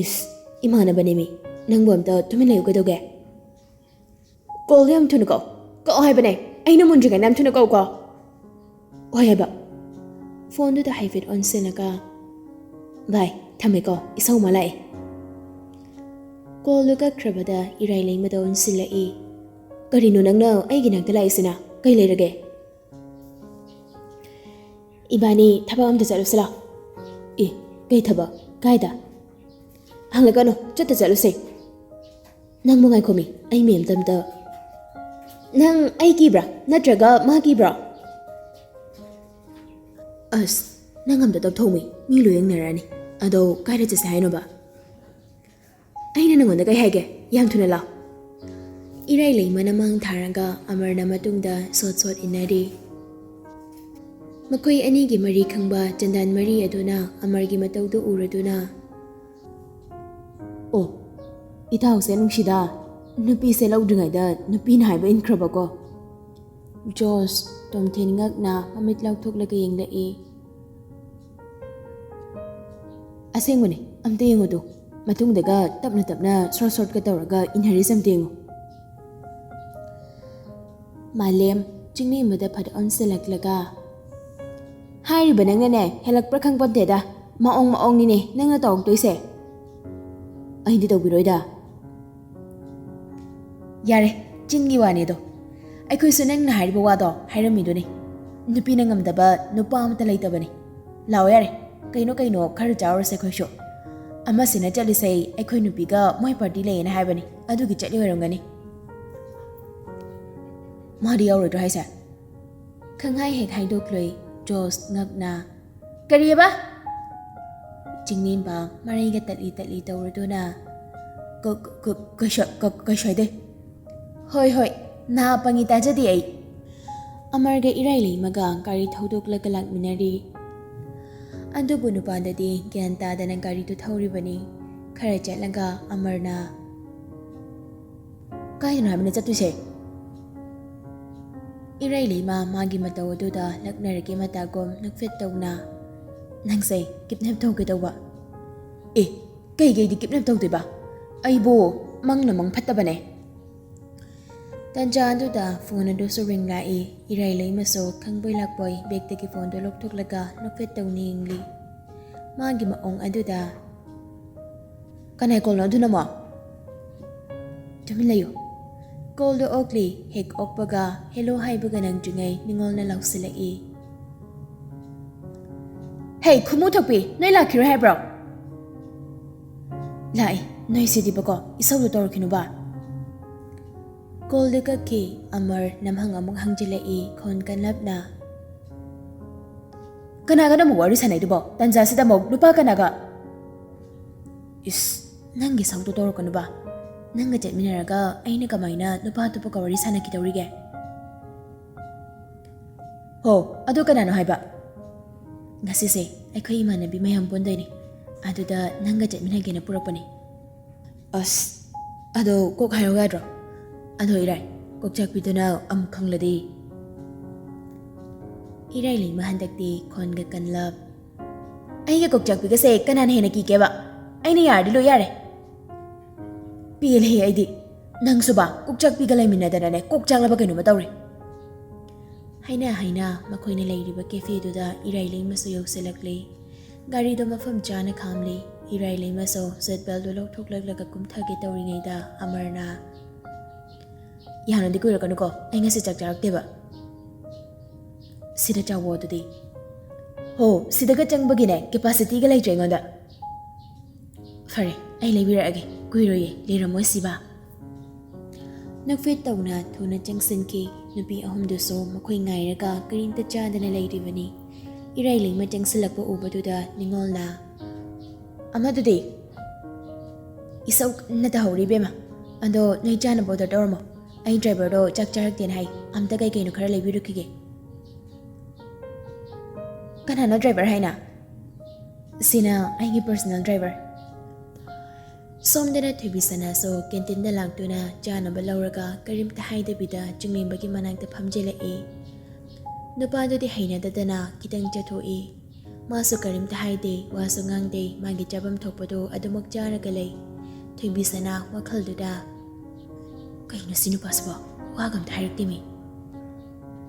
"ꯏꯁ, ꯏꯃꯥꯟꯅꯕꯅꯦꯃꯤ, ꯅꯪꯕꯨ ꯑꯝꯇ ꯇꯨꯃꯤꯟ ꯂꯩꯌꯨ ꯀꯩꯗꯧꯒꯦ?" "ꯀꯣꯜꯗꯣ ꯌꯥꯝ ꯊꯨꯅ ꯀꯛꯑꯣ, ꯀꯛꯑꯣ ꯍꯥꯏꯕꯅꯦ, ꯑꯩꯅ ꯃꯨꯟꯗ꯭ꯔꯤꯉꯩꯗ ꯌꯥꯝ ꯊꯨꯅ ꯀꯛꯎꯀꯣ꯫ ꯍꯣꯏ ꯍꯥꯏꯕ꯫" ꯐꯣꯟꯗꯨꯗ ꯍꯥꯏꯐꯦꯠ ꯑꯣꯟꯁꯤꯜꯂꯒ, "ꯚꯥꯏ, ꯊꯝꯃꯦꯀꯣ, ꯏꯁꯧ ꯑꯃ ꯂꯥꯛꯑꯦ꯫" ꯀꯣꯜꯗꯨ ꯀꯛꯈ꯭ꯔꯕꯗ ꯏꯔꯥꯏ ꯂꯩꯃꯗ ꯑꯣꯟꯁꯤꯜꯂꯛꯏ꯫ "ꯀꯔꯤꯅꯣ ꯅꯪꯅ ꯑꯩꯒꯤ ꯅꯥꯛꯇ ꯂꯥꯛꯏꯁꯤꯅ? ꯀꯩ ꯂꯩꯔꯒꯦ?" "ꯏꯕꯥꯅꯤ ꯊꯕꯛ ꯑꯝꯇ ꯆꯠꯂꯨꯁꯤ ꯂꯥꯎ꯫" "ꯑꯦ, ꯀꯩ ꯊꯕꯛ? ꯀꯥꯏꯗ?" "ꯍꯪꯂꯛꯀꯅꯨ, ꯆꯠꯇ ꯆꯠꯂꯨꯁꯦ꯫" "ꯅꯪꯕꯨ ꯉꯥꯏꯈꯣꯃꯤ, ꯑꯩ ꯃꯦꯝꯗ ꯑꯝꯇ꯫" "ꯅꯪ ꯑꯩ ꯀꯤꯕ꯭ꯔꯥ? ꯅꯠꯇ꯭ꯔꯒ ꯃꯥ ꯀꯤꯕ꯭ꯔꯣ?" "ꯑꯁ, ꯅꯪ ꯑꯝꯇ ꯇꯞꯊꯧꯃꯤ, ꯃꯤ ꯂꯣꯏ ꯌꯦꯡꯅꯔꯅꯤ꯫ ꯑꯗꯣ ꯀꯥꯏꯗ ꯆꯠꯁꯦ ꯍꯥꯏꯅꯣꯕ?" "ꯑꯩꯅ ꯅꯪꯉꯣꯟꯗ ꯀꯩ ꯍꯥꯏꯒꯦ? ꯌꯥꯝ ꯊꯨꯅ ꯂꯥꯎ꯫" ꯏꯔꯥꯏ ꯂꯩꯃꯅ ꯃꯥꯡ ꯊꯥꯔꯒ ꯑꯃꯔꯅ ꯃꯇꯨꯡꯗ ꯁꯣꯠ ꯁꯣꯠ ꯏꯟꯅꯔꯤ꯫ ꯃꯈꯣꯏ ꯑꯅꯤꯒꯤ ꯃꯔꯤ ꯈꯪꯕ ꯆꯟꯗꯥꯟ ꯃꯔꯤ ꯑꯗꯨꯅ ꯑꯃꯔꯒꯤ ꯃꯇꯧꯗꯨ ꯎꯔꯗꯨꯅ, "ꯑꯣ, ꯏꯇꯥꯎꯁꯦ ꯅꯨꯡꯁꯤꯗ, ꯅꯨꯄꯤꯁꯦ ꯂꯧꯗ꯭ꯔꯤꯉꯩꯗ ꯅꯨꯄꯤꯅ ꯍꯥꯏꯕ ꯏꯟꯈ꯭ꯔꯕꯀꯣ꯫" ꯖꯣꯁ ꯇꯣꯝꯊꯤꯟ ꯉꯛꯅ ꯃꯃꯤꯠ ꯂꯥꯎꯊꯣꯛꯂꯒ ꯌꯦꯡꯂꯛꯏ꯫ "ꯑꯁꯦꯡꯕꯅꯦ, ꯑꯝꯇ ꯌꯦꯡꯉꯨ ꯇꯨ, ꯃꯇꯨꯡꯗꯒ ꯇꯞꯅ ꯇꯞꯅ ꯁꯣꯔꯠ ꯁꯣꯔꯠꯀ ꯇꯧꯔꯒ ꯏꯟꯅꯔꯤꯁꯦ ꯑꯝꯇ ꯌꯦꯡꯉꯨ꯫" ꯃꯥꯂꯦꯝ ꯆꯤꯡꯂꯦꯝꯕꯗ ꯐꯠ ꯑꯣꯟꯁꯤꯜꯂꯛꯂꯒ, "ꯍꯥꯏꯔꯤꯕ ꯅꯪꯅꯅꯦ, ꯍꯦꯜꯂꯛꯄ꯭ꯔꯥ ꯈꯪꯄꯣꯟꯇꯦꯗ꯫ ꯃꯑꯣꯡ ꯃꯑꯣꯡꯅꯤꯅꯦ ꯅꯪꯅ ꯇꯧꯔꯛꯇꯣꯏꯁꯦ꯫" "ꯑꯩꯗꯤ ꯇꯧꯕꯤꯔꯣꯏꯗ꯫" ꯌꯥꯔꯦ, ꯆꯤꯟꯒꯤ ꯋꯥꯅꯦ ꯑꯗꯣ꯫ ꯑꯩꯈꯣꯏꯁꯨ ꯅꯪꯅ ꯍꯥꯏꯔꯤꯕ ꯋꯥꯗꯣ ꯍꯥꯏꯔꯝꯃꯤꯗꯨꯅꯤ꯫ ꯅꯨꯄꯤꯅ ꯉꯝꯗꯕ ꯅꯨꯄꯥ ꯑꯃꯠꯇ ꯂꯩꯇꯕꯅꯤ꯫ ꯂꯥꯛꯑꯣ ꯌꯥꯔꯦ, ꯀꯩꯅꯣ ꯀꯩꯅꯣ ꯈꯔ ꯆꯥꯔꯨꯔꯁꯦ ꯑꯩꯈꯣꯏꯁꯨ꯫ ꯑꯃꯁꯤꯅ ꯆꯠꯂꯤꯁꯦ ꯑꯩꯈꯣꯏ ꯅꯨꯄꯤꯒ ꯃꯣꯏ ꯄꯥꯔꯇꯤ ꯂꯩꯌꯦꯅ ꯍꯥꯏꯕꯅꯤ, ꯑꯗꯨꯒꯤ ꯆꯠꯂꯤ ꯑꯣꯏꯔꯝꯒꯅꯤ꯫ ꯃꯥꯗꯤ ꯌꯥꯎꯔꯣꯏꯗ꯭ꯔꯣ ꯍꯥꯏꯁꯦ? ꯈꯪꯍꯥꯏ ꯍꯦꯛ ꯍꯥꯏꯗꯣꯛꯂꯣꯏ ꯖꯣꯁ ꯉꯛꯅ꯫ ꯀꯔꯤꯑꯕ? ꯆꯤꯡꯂꯦꯝꯕ ꯃꯔꯩꯒ ꯇꯠꯂꯤ ꯇꯠꯂꯤ ꯇꯧꯔꯗꯨꯅ꯫ ꯀ-, ꯀ-, ꯀ-, ꯀꯩꯁ-, ꯀ-, ꯀꯩꯁꯨ ꯍꯥꯏꯗꯦ꯫ ꯍꯣꯏ, ꯍꯣꯏ, ꯅꯍꯥ ꯄꯪꯉꯤ ꯇꯥꯖꯗꯦ ꯑꯩ꯫ ꯑꯃꯔꯒ ꯏꯔꯥꯏꯂꯩꯃꯒ ꯒꯥꯔꯤ ꯊꯧꯗꯣꯛꯂꯒ ꯂꯥꯛꯃꯤꯟꯅꯔꯤ꯫ ꯑꯗꯨꯕꯨ ꯅꯨꯄꯥꯗꯗꯤ ꯒ꯭ꯌꯥꯟ ꯇꯥꯗꯅ ꯒꯥꯔꯤꯗꯨ ꯊꯧꯔꯤꯕꯅꯤ꯫ ꯈꯔ ꯆꯠꯂꯒ ꯑꯃꯔꯅ, "ꯀꯥꯏꯗꯅꯣ ꯍꯥꯏꯕꯅ ꯆꯠꯇꯣꯏꯁꯦ?" ꯏꯔꯩꯂꯩꯃ ꯃꯥꯒꯤ ꯃꯇꯧ ꯑꯗꯨꯗ ꯂꯛꯅꯔꯒꯦ ꯃꯇꯥꯒꯨꯝ ꯅꯣꯛꯐꯦꯠ ꯇꯧꯅ, "ꯅꯪꯁꯦ ꯀꯤꯗꯅꯦꯞ ꯇꯧꯒꯦ ꯇꯧꯕ?" "ꯑꯦ, ꯀꯩꯒꯤꯗꯤ ꯀꯤꯗꯅꯦꯞ ꯇꯧꯗꯣꯏꯕ? ꯑꯩꯕꯨ ꯃꯪꯅ ꯃꯪ ꯐꯠꯇꯕꯅꯦ꯫" ꯇꯟꯖꯥ ꯑꯗꯨꯗ ꯐꯣꯟ ꯑꯗꯨꯁꯨ ꯔꯤꯡ ꯂꯥꯛꯏ꯫ ꯏꯔꯩꯂꯩꯃꯁꯨ ꯈꯪꯕꯣꯏ ꯂꯥꯛꯄꯣꯏ ꯕꯦꯛꯇꯒꯤ ꯐꯣꯟꯗꯨ ꯂꯧꯊꯣꯛꯂꯒ ꯅꯣꯛꯐꯦꯠ ꯇꯧꯅ ꯌꯦꯡꯂꯤ꯫ ꯃꯥꯒꯤ ꯃꯑꯣꯡ ꯑꯗꯨꯗ, "ꯀꯅꯥꯏ ꯀꯣꯜꯅꯣ ꯑꯗꯨꯅ ꯑꯃꯨꯛ?" "ꯇꯨꯃꯤꯟ ꯂꯩꯌꯨ꯫" ꯀꯣꯜꯗꯣ ꯑꯣꯛꯂꯤ꯫ ꯍꯦꯛ ꯑꯣꯛꯄꯒ ꯍꯦꯂꯣ ꯍꯥꯏꯕꯒ ꯅꯪꯗ꯭ꯔꯤꯉꯩ ꯅꯤꯉꯣꯜꯅ ꯂꯥꯎꯁꯤꯜꯂꯛꯏ꯫ "ꯍꯦ, ꯈꯨꯃꯨ ꯊꯣꯛꯄꯤ, ꯅꯣꯏ ꯂꯥꯛꯈꯤꯔꯣꯏ ꯍꯥꯏꯕ꯭ꯔꯣ?" "ꯂꯥꯛꯏ, ꯅꯣꯏ ꯁꯤꯗꯤꯕꯀꯣ, ꯏꯁꯧꯗꯣ ꯇꯧꯔꯛꯈꯤꯅꯨꯕ꯫" ꯀꯣꯜꯗꯨ ꯀꯛꯈꯤ꯫ ꯑꯃꯔ ꯅꯝꯍꯪ ꯑꯃꯨꯛ ꯍꯪꯖꯤꯜꯂꯛꯏ, ꯈꯣꯟ ꯀꯟꯂꯞꯅ꯫ "ꯀꯅꯥꯒꯅꯣ ꯑꯃꯨꯛ ꯋꯥꯔꯤ ꯁꯥꯟꯅꯩꯗꯨꯕꯣ? ꯇꯟꯖꯥꯁꯤꯗ ꯑꯃꯨꯛ ꯅꯨꯄꯥ ꯀꯅꯥꯒ?" "ꯏꯁ, ꯅꯪꯒꯤ ꯁꯛꯇꯣ ꯇꯧꯔꯛꯀꯅꯨꯕ꯫ ꯅꯪꯒ ꯆꯠꯃꯤꯟꯅꯔꯒ ꯑꯩꯅ ꯀꯃꯥꯏꯅ ꯅꯨꯄꯥ ꯑꯇꯣꯞꯄꯒ ꯋꯥꯔꯤ ꯁꯥꯟꯅꯈꯤꯗꯧꯔꯤꯒꯦ?" "ꯍꯣ, ꯑꯗꯨ ꯀꯅꯥꯅꯣ ꯍꯥꯏꯕ?" "ꯉꯁꯤꯁꯦ ꯑꯩꯈꯣꯏ ꯏꯃꯥꯟꯅꯕꯤ ꯃꯌꯥꯝ ꯄꯨꯟꯗꯣꯏꯅꯦ, ꯑꯗꯨꯗ ꯅꯪꯒ ꯆꯠꯃꯤꯟꯅꯒꯦꯅ ꯄꯨꯔꯛꯄꯅꯦ꯫" "ꯑꯁ, ꯑꯗꯣ ꯀꯣꯛ ꯍꯥꯏꯔꯧ ꯌꯥꯗ꯭ꯔꯣ?" "ꯑꯗꯣ ꯏꯔꯥꯏ, ꯀꯣꯛꯆꯥꯛꯄꯤꯗꯨꯅ ꯑꯃꯨꯛ ꯈꯪꯂꯗꯤ?" ꯏꯔꯥꯏ ꯂꯩꯃ ꯍꯟꯗꯛꯇꯤ ꯈꯣꯟꯒ ꯀꯟꯂꯞ꯫ "ꯑꯩꯒ ꯀꯣꯛꯆꯥꯛꯄꯤꯒꯁꯦ ꯀꯅꯥꯅ ꯍꯦꯟꯅ ꯀꯤꯒꯦꯕ? ꯑꯩꯅ ꯌꯥꯔꯗꯤ ꯂꯣꯏ ꯌꯥꯔꯦ꯫" "ꯄꯦꯜꯂꯦꯍꯦ ꯑꯩꯗꯤ꯫ ꯅꯪꯁꯨꯕ ꯀꯣꯛꯆꯥꯛꯄꯤꯒ ꯂꯩꯃꯤꯟꯅꯗꯅꯅꯦ ꯀꯣꯛ ꯆꯥꯛꯂꯕ ꯀꯩꯅꯣꯝꯃ ꯇꯧꯔꯦ꯫" ꯍꯥꯏꯅ ꯍꯥꯏꯅ ꯃꯈꯣꯏꯅ ꯂꯩꯔꯤꯕ ꯀꯦꯐꯦꯗꯨꯗ ꯏꯔꯥꯏ ꯂꯩꯃꯁꯨ ꯌꯧꯁꯤꯜꯂꯛꯂꯤ꯫ ꯒꯥꯔꯤꯗꯣ ꯃꯐꯝ ꯆꯥꯅ ꯈꯥꯝꯂꯤ꯫ ꯏꯔꯥꯏ ꯂꯩꯃꯁꯨ ꯁꯤꯠ ꯕꯦꯜꯗꯨ ꯂꯧꯊꯣꯛꯂꯛꯂꯒ ꯀꯨꯝꯊꯒꯦ ꯇꯧꯔꯤꯉꯩꯗ ꯑꯃꯔꯅ, ꯌꯥꯝꯅꯗꯤ ꯀꯨꯏꯔꯛꯀꯅꯨꯀꯣ, ꯑꯩ ꯉꯁꯤ ꯆꯥꯛ ꯆꯥꯔꯛꯇꯦꯕ꯫ ꯁꯤꯗ ꯆꯥꯎꯋꯣ ꯑꯗꯨꯗꯤ꯫ ꯍꯣ, ꯁꯤꯗꯒ ꯆꯪꯕꯒꯤꯅꯦ ꯀꯦꯄꯥꯁꯤꯇꯤꯒ ꯂꯩꯇ꯭ꯔꯦ ꯑꯩꯉꯣꯟꯗ꯫ ꯐꯔꯦ, ꯑꯩ ꯂꯩꯕꯤꯔꯛꯑꯒꯦ, ꯀꯨꯏꯔꯣꯏꯌꯦ, ꯂꯩꯔꯝꯃꯣꯏ ꯁꯤꯕ꯫ ꯅꯣꯛꯐꯦꯠ ꯇꯧꯅ ꯊꯨꯅ ꯆꯪꯁꯤꯟꯈꯤ꯫ ꯅꯨꯄꯤ ꯑꯍꯨꯝꯗꯨꯁꯨ ꯃꯈꯣꯏ ꯉꯥꯏꯔꯒ ꯀꯔꯤꯝꯇ ꯆꯥꯗꯅ ꯂꯩꯔꯤꯕꯅꯤ꯫ ꯏꯔꯥꯏ ꯂꯩꯃ ꯆꯪꯁꯤꯜꯂꯛꯄ ꯎꯕꯗꯨꯗ ꯅꯤꯉꯣꯜꯅ, "ꯑꯃꯗꯨꯗꯤ?" "ꯏꯁꯧ ꯀꯟꯅ ꯇꯧꯍꯧꯔꯤ ꯏꯕꯦꯝꯃ꯫ ꯑꯗꯣ ꯅꯣꯏ ꯆꯥꯅꯕ ꯑꯣꯔꯗꯔ ꯇꯧꯔꯝꯃꯣ, ꯑꯩ ꯗ꯭ꯔꯥꯏꯚꯔꯗꯣ ꯆꯥꯛ ꯆꯥꯔꯛꯇꯦꯅ ꯍꯥꯏ, ꯑꯝꯇ ꯀꯩ ꯀꯩꯅꯣ ꯈꯔ ꯂꯩꯕꯤꯔꯨꯈꯤꯒꯦ꯫" "ꯀꯅꯥꯅꯣ ꯗ꯭ꯔꯥꯏꯚꯔ ꯍꯥꯏꯅ?" "ꯁꯤꯅ ꯑꯩꯒꯤ ꯄꯔꯁꯣꯅꯦꯜ ꯗ꯭ꯔꯥꯏꯚꯔ꯫" ꯁꯣꯝꯗꯅ ꯊꯣꯏꯕꯤꯁꯅꯥꯁꯨ ꯀꯦꯟꯇꯤꯟꯗ ꯂꯥꯛꯇꯨꯅ ꯆꯥꯅꯕ ꯂꯧꯔꯒ ꯀꯔꯤꯝꯇ ꯍꯥꯏꯗꯕꯤꯗ ꯆꯤꯡꯂꯦꯝꯕꯒꯤ ꯃꯅꯥꯛꯇ ꯐꯝꯖꯤꯜꯂꯛꯏ꯫ ꯅꯨꯄꯥꯗꯨꯗꯤ ꯍꯩꯅꯗꯗꯅ ꯈꯤꯇꯪ ꯆꯠꯊꯣꯛꯏ꯫ ꯃꯥꯁꯨ ꯀꯔꯤꯝꯇ ꯍꯥꯏꯗꯦ, ꯋꯥꯁꯨ ꯉꯥꯡꯗꯦ, ꯃꯥꯒꯤ ꯆꯥꯐꯝ ꯊꯣꯛꯄꯗꯣ ꯑꯗꯨꯃꯛ ꯆꯥꯔꯒ ꯂꯩ꯫ ꯊꯣꯏꯕꯤꯁꯅꯥ ꯋꯥꯈꯜꯗꯨꯗ, "ꯀꯩꯅꯣ ꯁꯤ ꯅꯨꯄꯥꯁꯤꯕꯣ? ꯋꯥꯒ ꯑꯝꯇ ꯍꯥꯏꯔꯛꯇꯦꯃꯤ꯫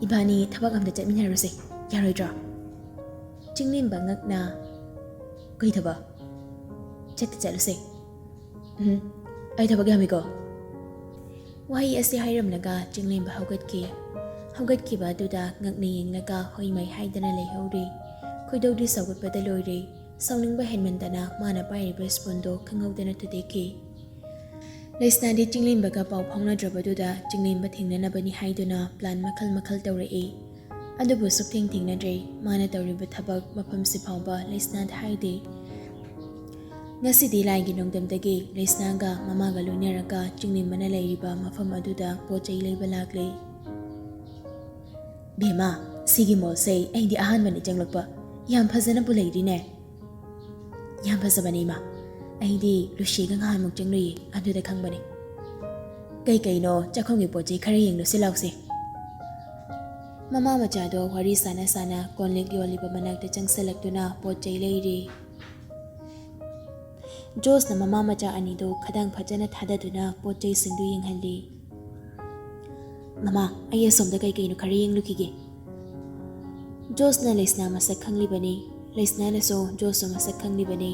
ꯏꯕꯥꯅꯤ ꯊꯕꯛ ꯑꯝꯇ ꯆꯠꯃꯤꯟꯅꯔꯨꯁꯦ, ꯌꯥꯔꯣꯏꯗ꯭ꯔꯣ?" ꯆꯤꯡꯂꯦꯝꯕ ꯉꯛꯅ, "ꯀꯩ ꯊꯕꯛ? ꯆꯠꯇ ꯆꯠꯂꯨꯁꯦ꯫" "ꯎꯝ, ꯑꯩ ꯊꯕꯛ ꯌꯥꯝꯃꯤꯀꯣ꯫" ꯋꯥꯍꯩ ꯑꯁꯤ ꯍꯥꯏꯔꯝꯂꯒ ꯆꯤꯡꯂꯦꯝꯕ ꯍꯧꯒꯠꯈꯤ꯫ ꯍꯧꯒꯠꯈꯤꯕ ꯑꯗꯨꯗ ꯉꯛꯅ ꯌꯦꯡꯂꯒ ꯍꯣꯏ ꯃꯥꯏ ꯍꯥꯏꯗꯅ ꯂꯩꯍꯧꯔꯤ꯫ ꯈꯣꯏꯗꯧꯗꯤ ꯁꯥꯎꯒꯠꯄꯗ ꯂꯣꯏꯔꯦ꯫ ꯁꯥꯎꯅꯤꯡꯕ ꯍꯦꯟꯃꯟꯗꯅ ꯃꯥꯅ ꯄꯥꯏꯔꯤꯕ ꯁ꯭ꯄꯨꯟꯗꯣ ꯈꯪꯍꯧꯗꯅ ꯊꯨꯗꯦꯛꯈꯤ꯫ ꯂꯩꯁꯅꯥꯗꯤ ꯆꯤꯡꯂꯦꯝꯕꯒ ꯄꯥꯎ ꯐꯥꯎꯅꯗ꯭ꯔꯕꯗꯨꯗ ꯆꯤꯡꯂꯦꯝꯕ ꯊꯦꯡꯅꯅꯕꯅꯤ ꯍꯥꯏꯗꯨꯅ ꯄ꯭ꯂꯥꯟ ꯃꯈꯜ ꯃꯈꯜ ꯇꯧꯔꯛꯏ꯫ ꯑꯗꯨꯕꯨ ꯁꯨꯛꯊꯦꯡ ꯊꯦꯡꯅꯗ꯭ꯔꯦ꯫ ꯃꯥꯅ ꯇꯧꯔꯤꯕ ꯊꯕꯛ ꯃꯐꯝꯁꯤ ꯐꯥꯎꯕ ꯂꯩꯁꯅꯥꯗ ꯍꯥꯏꯗꯦ꯫ ꯉꯁꯤꯗꯤ ꯂꯥꯏꯒꯤ ꯅꯣꯡꯗꯝꯗꯒꯤ ꯂꯩꯁꯅꯥꯒ ꯃꯃꯥꯒ ꯂꯣꯏꯅꯔꯒ ꯆꯤꯡꯂꯦꯝꯕꯅ ꯂꯩꯔꯤꯕ ꯃꯐꯝ ꯑꯗꯨꯗ ꯄꯣꯠ ꯆꯩ ꯂꯩꯕ ꯂꯥꯛꯂꯦ꯫ "ꯕꯦꯝꯃ, ꯁꯤꯒꯤ ꯃꯣꯜꯁꯦ ꯑꯩꯗꯤ ꯑꯍꯥꯟꯕꯅꯤ ꯆꯪꯂꯛꯄ꯫ ꯌꯥꯝ ꯐꯖꯅꯕꯨ ꯂꯩꯔꯤꯅꯦ꯫" "ꯌꯥꯝ ꯐꯖꯕꯅꯦ ꯏꯃꯥ꯫ ꯑꯩꯗꯤ ꯂꯨꯁꯤꯒ ꯉꯍꯥꯟꯃꯨꯛ ꯆꯪꯂꯨꯏꯌꯦ, ꯑꯗꯨꯗ ꯈꯪꯕꯅꯦ꯫ ꯀꯩ ꯀꯩꯅꯣ ꯆꯥꯛꯈꯨꯝꯒꯤ ꯄꯣꯠ ꯆꯩ ꯈꯔ ꯌꯦꯡꯂꯨꯁꯤ ꯂꯥꯎꯁꯦ꯫" ꯃꯃꯥ ꯃꯆꯥꯗꯣ ꯋꯥꯔꯤ ꯁꯥꯟꯅ ꯁꯥꯟꯅ ꯀꯣꯟꯂꯤꯛ ꯌꯣꯜꯂꯤꯕ ꯃꯅꯥꯛꯇ ꯆꯪꯁꯤꯜꯂꯛꯇꯨꯅ ꯄꯣꯠ ꯆꯩ ꯂꯩꯔꯤ꯫ ꯖꯣꯁꯅ ꯃꯃꯥ ꯃꯆꯥ ꯑꯅꯤꯗꯨ ꯈꯗꯥꯡ ꯐꯖꯅ ꯊꯥꯗꯗꯨꯅ ꯄꯣꯠ ꯆꯩꯁꯤꯡꯗꯨ ꯌꯦꯡꯍꯜꯂꯤ꯫ "ꯃꯃꯥ, ꯑꯩ ꯑꯁꯣꯝꯗ ꯀꯩ ꯀꯩꯅꯣ ꯈꯔ ꯌꯦꯡꯂꯨꯈꯤꯒꯦ꯫" ꯖꯣꯁꯅ ꯂꯩꯁꯅꯥ ꯃꯁꯛ ꯈꯪꯂꯤꯕꯅꯤ, ꯂꯩꯁꯅꯥꯅꯁꯨ ꯖꯣꯁꯄꯨ ꯃꯁꯛ ꯈꯪꯂꯤꯕꯅꯤ꯫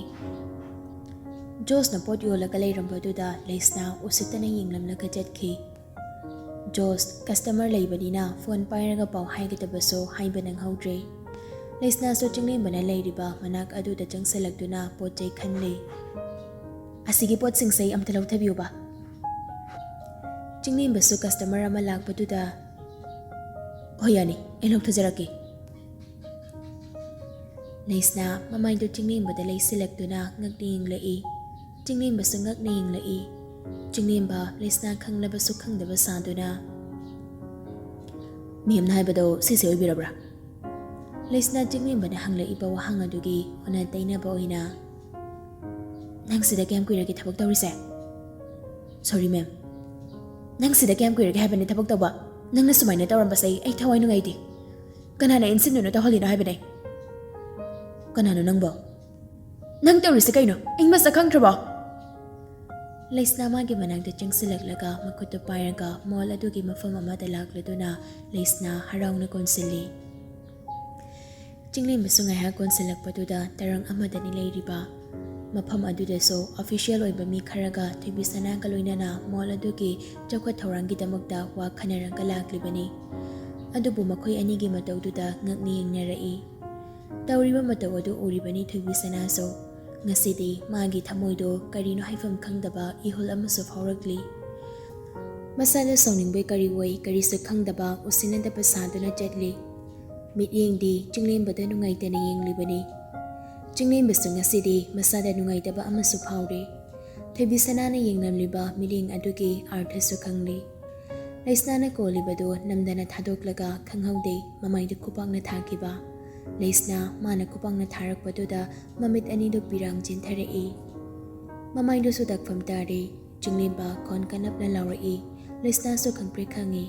ꯖꯣꯁꯅ ꯄꯣꯠ ꯌꯣꯜꯂꯒ ꯂꯩꯔꯝꯕꯗꯨꯗ ꯂꯩꯁꯅꯥ ꯎꯁꯤꯠꯇꯅ ꯌꯦꯡꯂꯝꯂꯒ ꯆꯠꯈꯤ꯫ ꯖꯣꯁ, ꯀꯁꯇꯃꯔ ꯂꯩꯕꯅꯤꯅ ꯐꯣꯟ ꯄꯥꯏꯔꯒ ꯄꯥꯎ ꯍꯥꯏꯒꯗꯕꯁꯨ ꯍꯥꯏꯕ ꯅꯪꯍꯧꯗ꯭ꯔꯦ꯫ ꯂꯩꯁꯅꯥꯁꯨ ꯆꯤꯡꯂꯦꯝꯕꯅ ꯂꯩꯔꯤꯕ ꯃꯅꯥꯛ ꯑꯗꯨꯗ ꯆꯪꯁꯤꯜꯂꯛꯇꯨꯅ ꯄꯣꯠ ꯆꯩ ꯈꯟꯂꯦ꯫ "ꯑꯁꯤꯒꯤ ꯄꯣꯠꯁꯤꯡꯁꯦ ꯑꯝꯇ ꯂꯧꯊꯕꯤꯌꯨꯕ꯫" ꯆꯤꯡꯂꯦꯝꯕꯁꯨ ꯀꯁꯇꯃꯔ ꯑꯃ ꯂꯥꯛꯄꯗꯨꯗ, "ꯍꯣꯏ, ꯌꯥꯅꯤ, ꯑꯩ ꯂꯧꯊꯖꯔꯛꯀꯦ꯫" ꯂꯩꯁꯅꯥ ꯃꯃꯥꯏꯗꯨ ꯆꯤꯡꯂꯦꯝꯕꯗ ꯂꯩꯁꯤꯜꯂꯛꯇꯨꯅ ꯉꯛꯅ ꯌꯦꯡꯂꯛꯏ꯫ ꯆꯤꯡꯂꯦꯝꯕꯁꯨ ꯉꯛꯅ ꯌꯦꯡꯂꯛꯏ꯫ ꯆꯤꯡꯂꯦꯝꯕ ꯂꯩꯁꯅꯥ ꯈꯪꯂꯕꯁꯨ ꯈꯪꯗꯕ ꯁꯥꯗꯨꯅ, "ꯃꯦꯝꯅ ꯍꯥꯏꯕꯗꯣ ꯁꯤꯁꯦ ꯑꯣꯏꯕꯤꯔꯕ꯭ꯔꯥ?" ꯂꯩꯁꯅꯥ ꯆꯤꯡꯂꯦꯝꯕꯅ ꯍꯪꯂꯛꯏꯕ ꯋꯥꯍꯪ ꯑꯗꯨꯒꯤ ꯑꯣꯟꯅ ꯇꯩꯅꯕ ꯑꯣꯏꯅ, "ꯅꯪ ꯁꯤꯗ ꯀꯌꯥꯝ ꯀꯨꯏꯔꯒꯦ ꯊꯕꯛ ꯇꯧꯔꯤꯁꯦ?" "ꯁꯣꯔꯤ, ꯃꯦꯝ꯫" "ꯅꯪ ꯁꯤꯗ ꯀꯌꯥꯝ ꯀꯨꯏꯔꯒꯦ ꯍꯥꯏꯕꯅꯤ ꯊꯕꯛ ꯇꯧꯕ? ꯅꯪꯅ ꯁꯨꯃꯥꯏꯅ ꯇꯧꯔꯝꯕꯁꯦ ꯑꯩ ꯊꯋꯥꯏ ꯅꯨꯡꯉꯥꯏꯇꯦ꯫ ꯀꯅꯥꯅ ꯏꯟꯁꯤꯟꯗꯨꯅ ꯇꯧꯍꯜꯂꯤꯅꯣ ꯍꯥꯏꯕꯅꯦ?" "ꯀꯅꯥꯅꯣ ꯅꯪꯕꯣ? ꯅꯪ ꯇꯧꯔꯤꯁꯦ ꯀꯩꯅꯣ? ꯑꯩ ꯃꯁꯛ ꯈꯪꯗ꯭ꯔꯕꯣ?" ꯂꯩꯁꯅꯥ ꯃꯥꯒꯤ ꯃꯅꯥꯛꯇ ꯆꯪꯁꯤꯜꯂꯛꯂꯒ ꯃꯈꯨꯠꯇꯨ ꯄꯥꯏꯔꯒ ꯃꯣꯜ ꯑꯗꯨꯒꯤ ꯃꯐꯝ ꯑꯃꯗ ꯂꯥꯛꯂꯗꯨꯅ ꯂꯩꯁꯅꯥ ꯍꯔꯥꯎꯅ ꯀꯣꯟꯁꯤꯜꯂꯤ꯫ ꯆꯤꯡꯂꯦꯝꯕꯁꯨ ꯉꯥꯏꯍꯥꯛ ꯀꯣꯟꯁꯤꯜꯂꯛꯄꯗꯨꯗ ꯇꯔꯪ ꯑꯃꯗꯅꯤ ꯂꯩꯔꯤꯕ꯫ ꯃꯐꯝ ꯑꯗꯨꯗꯁꯨ ꯑꯣꯐꯤꯁꯤꯌꯦꯜ ꯑꯣꯏꯕ ꯃꯤ ꯈꯔꯒ ꯊꯣꯏꯕꯤꯁꯅꯥꯒ ꯂꯣꯏꯅꯅ ꯃꯣꯜ ꯑꯗꯨꯒꯤ ꯆꯥꯎꯈꯠ ꯊꯧꯔꯥꯡꯒꯤꯗꯃꯛꯇ ꯋꯥ ꯈꯟꯅꯔꯒ ꯂꯥꯛꯂꯤꯕꯅꯤ꯫ ꯑꯗꯨꯕꯨ ꯃꯈꯣꯏ ꯑꯅꯤꯒꯤ ꯃꯇꯧꯗꯨꯗ ꯉꯛꯅ ꯌꯦꯡꯅꯔꯛꯏ꯫ ꯇꯧꯔꯤꯕ ꯃꯇꯧ ꯑꯗꯨ ꯎꯔꯤꯕꯅꯤ ꯊꯣꯏꯕꯤꯁꯅꯥꯁꯨ꯫ ꯉꯁꯤꯗꯤ ꯃꯥꯒꯤ ꯊꯃꯣꯏꯗꯣ ꯀꯔꯤꯅꯣ ꯍꯥꯏꯐꯝ ꯈꯪꯗꯕ ꯏꯍꯨꯜ ꯑꯃꯁꯨ ꯐꯥꯎꯔꯛꯂꯤ꯫ ꯃꯁꯥꯗ ꯁꯥꯎꯅꯤꯡꯕꯩ ꯀꯔꯤ ꯑꯣꯏ ꯀꯔꯤꯁꯨ ꯈꯪꯗꯕ ꯎꯁꯤꯟꯅꯗꯕ ꯁꯥꯗꯨꯅ ꯆꯠꯂꯤ꯫ ꯃꯤꯠꯌꯦꯡꯗꯤ ꯆꯤꯡꯂꯦꯝꯕꯗ ꯅꯨꯡꯉꯥꯏꯇꯅ ꯌꯦꯡꯂꯤꯕꯅꯤ꯫ ꯆꯤꯡꯂꯦꯝꯕꯁꯨ ꯉꯁꯤꯗꯤ ꯃꯁꯥꯗ ꯅꯨꯡꯉꯥꯏꯇꯕ ꯑꯃꯁꯨ ꯐꯥꯎꯔꯤ꯫ ꯊꯣꯏꯕꯤꯁꯅꯥꯅ ꯌꯦꯡꯂꯝꯂꯤꯕ ꯃꯤꯠꯌꯦꯡ ꯑꯗꯨꯒꯤ ꯑꯥꯔꯊꯁꯨ ꯈꯪꯂꯤ꯫ ꯂꯩꯁꯅꯥꯅ ꯀꯣꯜꯂꯤꯕꯗꯨ ꯅꯝꯗꯅ ꯊꯥꯗꯣꯛꯂꯒ ꯈꯪꯍꯧꯗꯦ ꯃꯃꯥꯏꯗ ꯈꯨꯄꯥꯛꯅ ꯊꯥꯈꯤꯕ꯫ ꯂꯩꯁꯅꯥ ꯃꯥꯅ ꯈꯨꯄꯥꯛꯅ ꯊꯥꯔꯛꯄꯗꯨꯗ ꯃꯃꯤꯠ ꯑꯅꯤꯗꯨ ꯄꯤꯔꯥꯡ ꯆꯦꯟꯊꯔꯛꯏ꯫ ꯃꯃꯥꯏꯗꯨꯁꯨ ꯗꯛꯐꯝ ꯇꯥꯔꯦ꯫ ꯆꯤꯡꯂꯦꯝꯕ ꯈꯣꯟ ꯀꯜꯂꯞꯅ ꯂꯥꯎꯔꯛꯏ꯫ ꯂꯩꯁꯅꯥꯁꯨ ꯈꯪꯄ꯭ꯔꯦꯛ ꯈꯪꯉꯤ꯫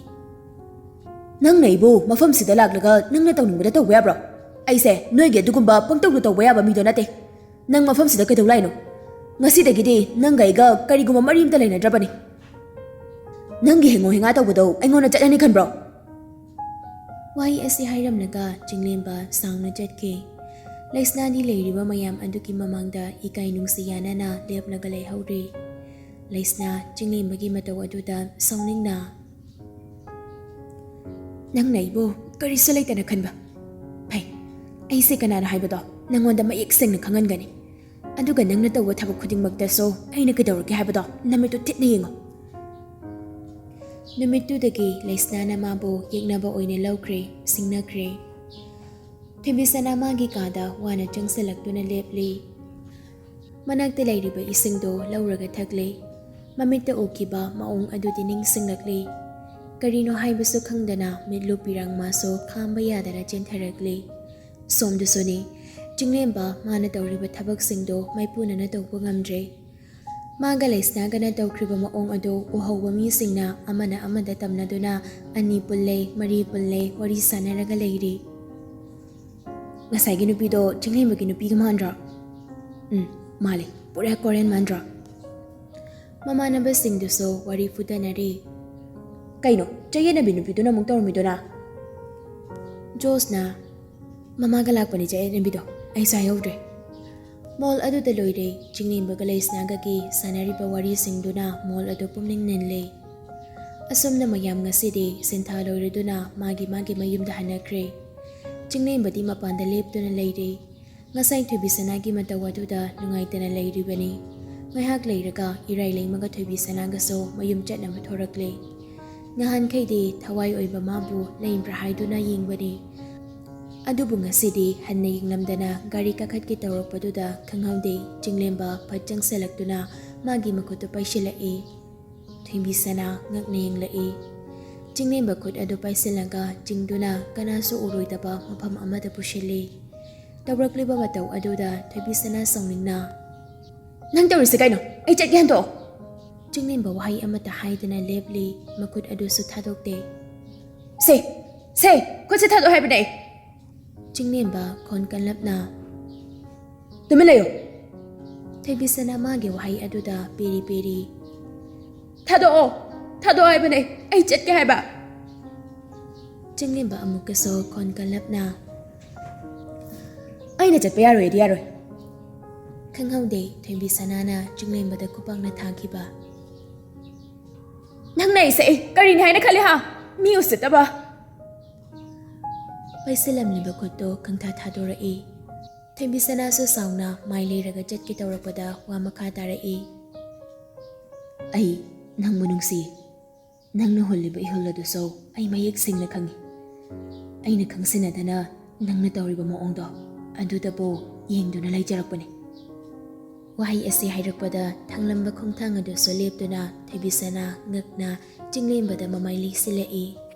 "ꯅꯪꯅ ꯑꯩꯕꯨ ꯃꯐꯝꯁꯤꯗ ꯂꯥꯛꯂꯒ ꯅꯪꯅ ꯇꯧꯅꯤꯡꯕꯗ ꯇꯧꯕ ꯌꯥꯕ꯭ꯔꯣ? ꯑꯩꯁꯦ ꯅꯣꯏꯒꯤ ꯑꯗꯨꯒꯨꯝꯕ ꯄꯪꯇꯧꯗ ꯇꯧꯕ ꯌꯥꯕ ꯃꯤꯗꯣ ꯅꯠꯇꯦ꯫ ꯅꯪ ꯃꯐꯝꯁꯤꯗ ꯀꯩꯗꯧ ꯂꯥꯛꯏꯅꯣ? ꯉꯁꯤꯗꯒꯤꯗꯤ ꯅꯪꯒ ꯑꯩꯒ ꯀꯔꯤꯒꯨꯝꯕ ꯃꯔꯤ ꯑꯝꯇ ꯂꯩꯅꯗ꯭ꯔꯕꯅꯤ꯫ ꯅꯪꯒꯤ ꯍꯦꯡꯉꯣ ꯍꯦꯡꯉꯥ ꯇꯧꯕꯗꯣ ꯑꯩꯉꯣꯟꯗ ꯆꯠꯅꯅꯤ ꯈꯟꯕ꯭ꯔꯣ?" ꯋꯥꯍꯩ ꯑꯁꯤ ꯍꯥꯏꯔꯝꯂꯒ ꯆꯤꯡꯂꯦꯝꯕ ꯁꯥꯎꯅ ꯆꯠꯈꯤ꯫ ꯂꯩꯁꯅꯥꯗꯤ ꯂꯩꯔꯤꯕ ꯃꯌꯥꯝ ꯑꯗꯨꯒꯤ ꯃꯃꯥꯡꯗ ꯏꯀꯥꯏ ꯅꯨꯡꯁꯤ ꯌꯥꯅꯅ ꯂꯦꯞꯂꯒ ꯂꯩꯍꯧꯔꯦ꯫ ꯂꯩꯁꯅꯥ ꯆꯤꯡꯂꯦꯝꯕꯒꯤ ꯃꯇꯧ ꯑꯗꯨꯗ ꯁꯥꯎꯅꯤꯡꯅ, ꯅꯪꯅ ꯑꯩꯕꯨ ꯀꯔꯤꯁꯨ ꯂꯩꯇꯅ ꯈꯟꯕ? ꯐꯩ, ꯑꯩꯁꯦ ꯀꯅꯥꯅꯣ ꯍꯥꯏꯕꯗꯣ ꯅꯪꯉꯣꯟꯗ ꯃꯌꯦꯛ ꯁꯦꯡꯅ ꯈꯪꯍꯟꯒꯅꯤ꯫ ꯑꯗꯨꯒ ꯅꯪꯅ ꯇꯧꯕ ꯊꯕꯛ ꯈꯨꯗꯤꯡꯃꯛꯇꯁꯨ ꯑꯩꯅ ꯀꯩꯗꯧꯔꯒꯦ ꯍꯥꯏꯕꯗꯣ ꯅꯃꯤꯠꯇꯨ ꯊꯤꯠꯅ ꯌꯦꯡꯉꯨ꯫ ꯅꯨꯃꯤꯠꯇꯨꯗꯒꯤ ꯂꯩꯁꯅꯥꯅ ꯃꯥꯕꯨ ꯌꯦꯛꯅꯕ ꯑꯣꯏꯅ ꯂꯧꯈ꯭ꯔꯦ, ꯁꯤꯡꯅꯈ꯭ꯔꯦ꯫ ꯊꯣꯏꯕꯤꯁꯅꯥ ꯃꯥꯒꯤ ꯀꯥꯗ ꯋꯥꯅ ꯆꯪꯁꯤꯜꯂꯛꯇꯨꯅ ꯂꯦꯞꯂꯤ꯫ ꯃꯅꯥꯛꯇ ꯂꯩꯔꯤꯕ ꯏꯁꯤꯡꯗꯣ ꯂꯧꯔꯒ ꯊꯛꯂꯤ꯫ ꯃꯃꯤꯠꯇ ꯎꯈꯤꯕ ꯃꯑꯣꯡ ꯑꯗꯨꯗꯤ ꯅꯤꯡꯁꯤꯡꯂꯛꯂꯤ꯫ ꯀꯔꯤꯅꯣ ꯍꯥꯏꯕꯁꯨ ꯈꯪꯗꯅ ꯃꯤꯠꯂꯨ ꯄꯤꯔꯥꯡ ꯃꯥꯁꯨ ꯈꯥꯝꯕ ꯌꯥꯗꯅ ꯆꯦꯟꯊꯔꯛꯂꯤ꯫ ꯁꯣꯝꯗꯁꯨꯅꯤ, ꯆꯤꯡꯂꯦꯝꯕ ꯃꯥꯅ ꯇꯧꯔꯤꯕ ꯊꯕꯛꯁꯤꯡꯗꯣ ꯃꯥꯏꯄꯨꯅꯅ ꯇꯧꯕ ꯉꯝꯗ꯭ꯔꯦ꯫ ꯃꯥꯒ ꯂꯩꯁꯅꯥꯒꯅ ꯇꯧꯈ꯭ꯔꯤꯕ ꯃꯑꯣꯡ ꯑꯗꯨ ꯎꯍꯧꯕ ꯃꯤꯁꯤꯡꯅ ꯑꯃꯅ ꯑꯃꯗ ꯇꯝꯅꯗꯨꯅ ꯑꯅꯤ ꯄꯨꯜꯂꯦ, ꯃꯔꯤ ꯄꯨꯜꯂꯦ, ꯋꯥꯔꯤ ꯁꯥꯟꯅꯔꯒ ꯂꯩꯔꯤ꯫ "ꯉꯁꯥꯏꯒꯤ ꯅꯨꯄꯤꯗꯣ ꯆꯤꯡꯂꯦꯝꯕꯒꯤ ꯅꯨꯄꯤꯒ ꯃꯥꯟꯗ꯭ꯔꯣ?" "ꯎꯝ, ꯃꯥꯜꯂꯤ꯫ ꯄꯨꯔꯥ ꯀꯣꯔꯤꯌꯟ ꯃꯥꯟꯗ꯭ꯔꯣ?" ꯃꯃꯥꯟꯅꯕꯁꯤꯡꯗꯨꯁꯨ ꯋꯥꯔꯤ ꯐꯨꯗꯅꯔꯤ꯫ "ꯀꯩꯅꯣ, ꯆꯌꯦꯠꯅꯕꯤ ꯅꯨꯄꯤꯗꯨꯅ ꯑꯃꯨꯛ ꯇꯧꯔꯝꯃꯤꯗꯨꯅ?" ꯖꯣꯁꯅ, "ꯃꯃꯥꯒ ꯂꯥꯛꯄꯅꯤ ꯆꯌꯦꯠꯅꯕꯤꯗꯣ, ꯑꯩꯁꯨ ꯍꯥꯏꯍꯧꯗ꯭ꯔꯦ꯫" ꯃꯣꯜ ꯑꯗꯨꯗ ꯂꯣꯏꯔꯦ꯫ ꯆꯤꯡꯂꯦꯝꯕꯒ ꯂꯩꯁꯅꯥꯒꯒꯤ ꯁꯥꯟꯅꯔꯤꯕ ꯋꯥꯔꯤꯁꯤꯡꯗꯨꯅ ꯃꯣꯜ ꯑꯗꯨ ꯄꯨꯝꯅꯤꯡ ꯅꯤꯜꯂꯦ꯫ ꯑꯁꯨꯝꯅ ꯃꯌꯥꯝ ꯉꯁꯤꯗꯤ ꯁꯤꯟꯊꯥ ꯂꯣꯏꯔꯗꯨꯅ ꯃꯥꯒꯤ ꯃꯥꯒꯤ ꯃꯌꯨꯝꯗ ꯍꯟꯅꯈ꯭ꯔꯦ꯫ ꯆꯤꯡꯂꯦꯝꯕꯗꯤ ꯃꯄꯥꯟꯗ ꯂꯦꯞꯇꯨꯅ ꯂꯩꯔꯦ꯫ ꯉꯁꯥꯏ ꯊꯣꯏꯕꯤꯁꯅꯥꯒꯤ ꯃꯇꯧ ꯑꯗꯨꯗ ꯅꯨꯡꯉꯥꯏꯇꯅ ꯂꯩꯔꯤꯕꯅꯤ꯫ ꯉꯥꯏꯍꯥꯛ ꯂꯩꯔꯒ ꯏꯔꯥꯏ ꯂꯩꯃꯒ ꯊꯣꯏꯕꯤꯁꯅꯥꯒꯁꯨ ꯃꯌꯨꯝ ꯆꯠꯅꯕ ꯊꯣꯔꯛꯂꯦ꯫ ꯅꯍꯥꯟꯈꯩꯗꯤ ꯊꯋꯥꯏ ꯑꯣꯏꯕ ꯃꯥꯕꯨ ꯂꯩꯕ꯭ꯔꯥ ꯍꯥꯏꯗꯨꯅ ꯌꯦꯡꯕꯅꯤ꯫ ꯑꯗꯨꯕꯨ ꯉꯁꯤꯗꯤ ꯍꯟꯅ ꯌꯦꯡꯂꯝꯗꯅ ꯒꯥꯔꯤ ꯀꯥꯈꯠꯀꯦ ꯇꯧꯔꯛꯄꯗꯨꯗ ꯈꯪꯍꯧꯗꯦ, ꯆꯤꯡꯂꯦꯝꯕ ꯐꯠ ꯆꯪꯁꯤꯜꯂꯛꯇꯨꯅ ꯃꯥꯒꯤ ꯃꯈꯨꯠꯇꯨ ꯄꯥꯏꯁꯤꯜꯂꯛꯏ꯫ ꯊꯣꯏꯕꯤꯁꯅꯥ ꯉꯛꯅ ꯌꯦꯡꯂꯛꯏ꯫ ꯆꯤꯡꯂꯦꯝꯕ ꯈꯨꯠ ꯑꯗꯨ ꯄꯥꯏꯁꯤꯜꯂꯒ ꯆꯤꯡꯗꯨꯅ ꯀꯅꯥꯁꯨ ꯎꯔꯣꯏꯗꯕ ꯃꯐꯝ ꯑꯃꯗ ꯄꯨꯁꯤꯜꯂꯤ꯫ ꯇꯧꯔꯛꯂꯤꯕ ꯃꯇꯧ ꯑꯗꯨꯗ ꯊꯣꯏꯕꯤꯁꯅꯥ ꯁꯥꯎꯅꯤꯡꯅ, "ꯅꯪ ꯇꯧꯔꯤꯁꯦ ꯀꯩꯅꯣ? ꯑꯩ ꯆꯠꯀꯦ, ꯍꯟꯗꯣꯛꯑꯣ!" ꯆꯤꯡꯂꯦꯝꯕ ꯋꯥꯍꯩ ꯑꯃꯠꯇ ꯍꯥꯏꯗꯅ ꯂꯦꯞꯂꯤ, ꯃꯈꯨꯠ ꯑꯗꯨꯁꯨ ꯊꯥꯗꯣꯛꯇꯦ꯫ "ꯁꯦ, ꯁꯦ, ꯈꯨꯠꯁꯦ ꯊꯥꯗꯣꯛꯑꯣ ꯍꯥꯏꯕꯅꯦ!" ꯆꯤꯡꯂꯦꯝꯕ ꯈꯣꯟ ꯀꯜꯂꯞꯅ, "ꯇꯨꯃꯤꯟ ꯂꯩꯌꯨ!" ꯊꯣꯏꯕꯤꯁꯅꯥ ꯃꯥꯒꯤ ꯋꯥꯍꯩ ꯑꯗꯨꯗ ꯄꯦꯔꯤ ꯄꯦꯔꯤ꯫ "ꯊꯥꯗꯣꯛꯑꯣ! ꯊꯥꯗꯣꯛꯑꯣ ꯍꯥꯏꯕꯅꯦ! ꯑꯩ ꯆꯠꯀꯦ ꯍꯥꯏꯕ!" ꯆꯤꯡꯂꯦꯝꯕ ꯑꯃꯨꯛꯀꯁꯨ ꯈꯣꯟ ꯀꯜꯂꯞꯅ, "ꯑꯩꯅ ꯆꯠꯄ ꯌꯥꯔꯣꯏꯗꯤ ꯌꯥꯔꯣꯏ꯫" ꯈꯪꯍꯧꯗꯦ ꯊꯣꯏꯕꯤꯁꯅꯥꯅ ꯆꯤꯡꯂꯦꯝꯕꯗ ꯈꯨꯄꯥꯛꯅ ꯊꯥꯈꯤꯕ꯫ "ꯅꯪꯅ ꯑꯩꯁꯦ ꯑꯩ ꯀꯔꯤꯅꯤ ꯍꯥꯏꯅ ꯈꯜꯂꯤ ꯍꯥ? ꯃꯤ ꯎꯁꯤꯠꯇꯕ!" ꯄꯥꯏꯁꯤꯜꯂꯝꯂꯤꯕ ꯈꯨꯠꯇꯣ ꯈꯪꯊꯥ ꯊꯥꯗꯣꯔꯛꯏ꯫ ꯊꯣꯏꯕꯤꯁꯅꯥꯁꯨ ꯁꯥꯎꯅ ꯃꯥꯏ ꯂꯩꯔꯒ ꯆꯠꯀꯦ ꯇꯧꯔꯛꯄꯗ ꯋꯥ ꯃꯈꯥ ꯇꯥꯔꯛꯏ꯫ ꯑꯩ ꯅꯪꯕꯨ ꯅꯨꯡꯁꯤ꯫ ꯅꯪꯅ ꯍꯨꯜꯂꯤꯕ ꯏꯍꯨꯜ ꯑꯗꯨꯁꯨ ꯑꯩ ꯃꯌꯦꯛ ꯁꯦꯡꯅ ꯈꯪꯏ꯫ ꯑꯩꯅ ꯈꯪꯁꯤꯟꯅꯗꯅ ꯅꯪꯅ ꯇꯧꯔꯤꯕ ꯃꯑꯣꯡꯗꯣ ꯑꯗꯨꯗꯕꯨ ꯌꯦꯡꯗꯨꯅ ꯂꯩꯖꯔꯛꯄꯅꯤ꯫ ꯋꯥꯍꯩ ꯑꯁꯤ ꯍꯥꯏꯔꯛꯄꯗ ꯊꯥꯡꯂꯝꯕ ꯈꯣꯡꯊꯥꯡ ꯑꯗꯨꯁꯨ ꯂꯦꯞꯇꯨꯅ ꯊꯣꯏꯕꯤꯁꯅꯥ ꯉꯛꯅ ꯆꯤꯡꯂꯦꯝꯕꯗ ꯃꯃꯥꯏ ꯂꯩꯁꯤꯜꯂꯛꯏ꯫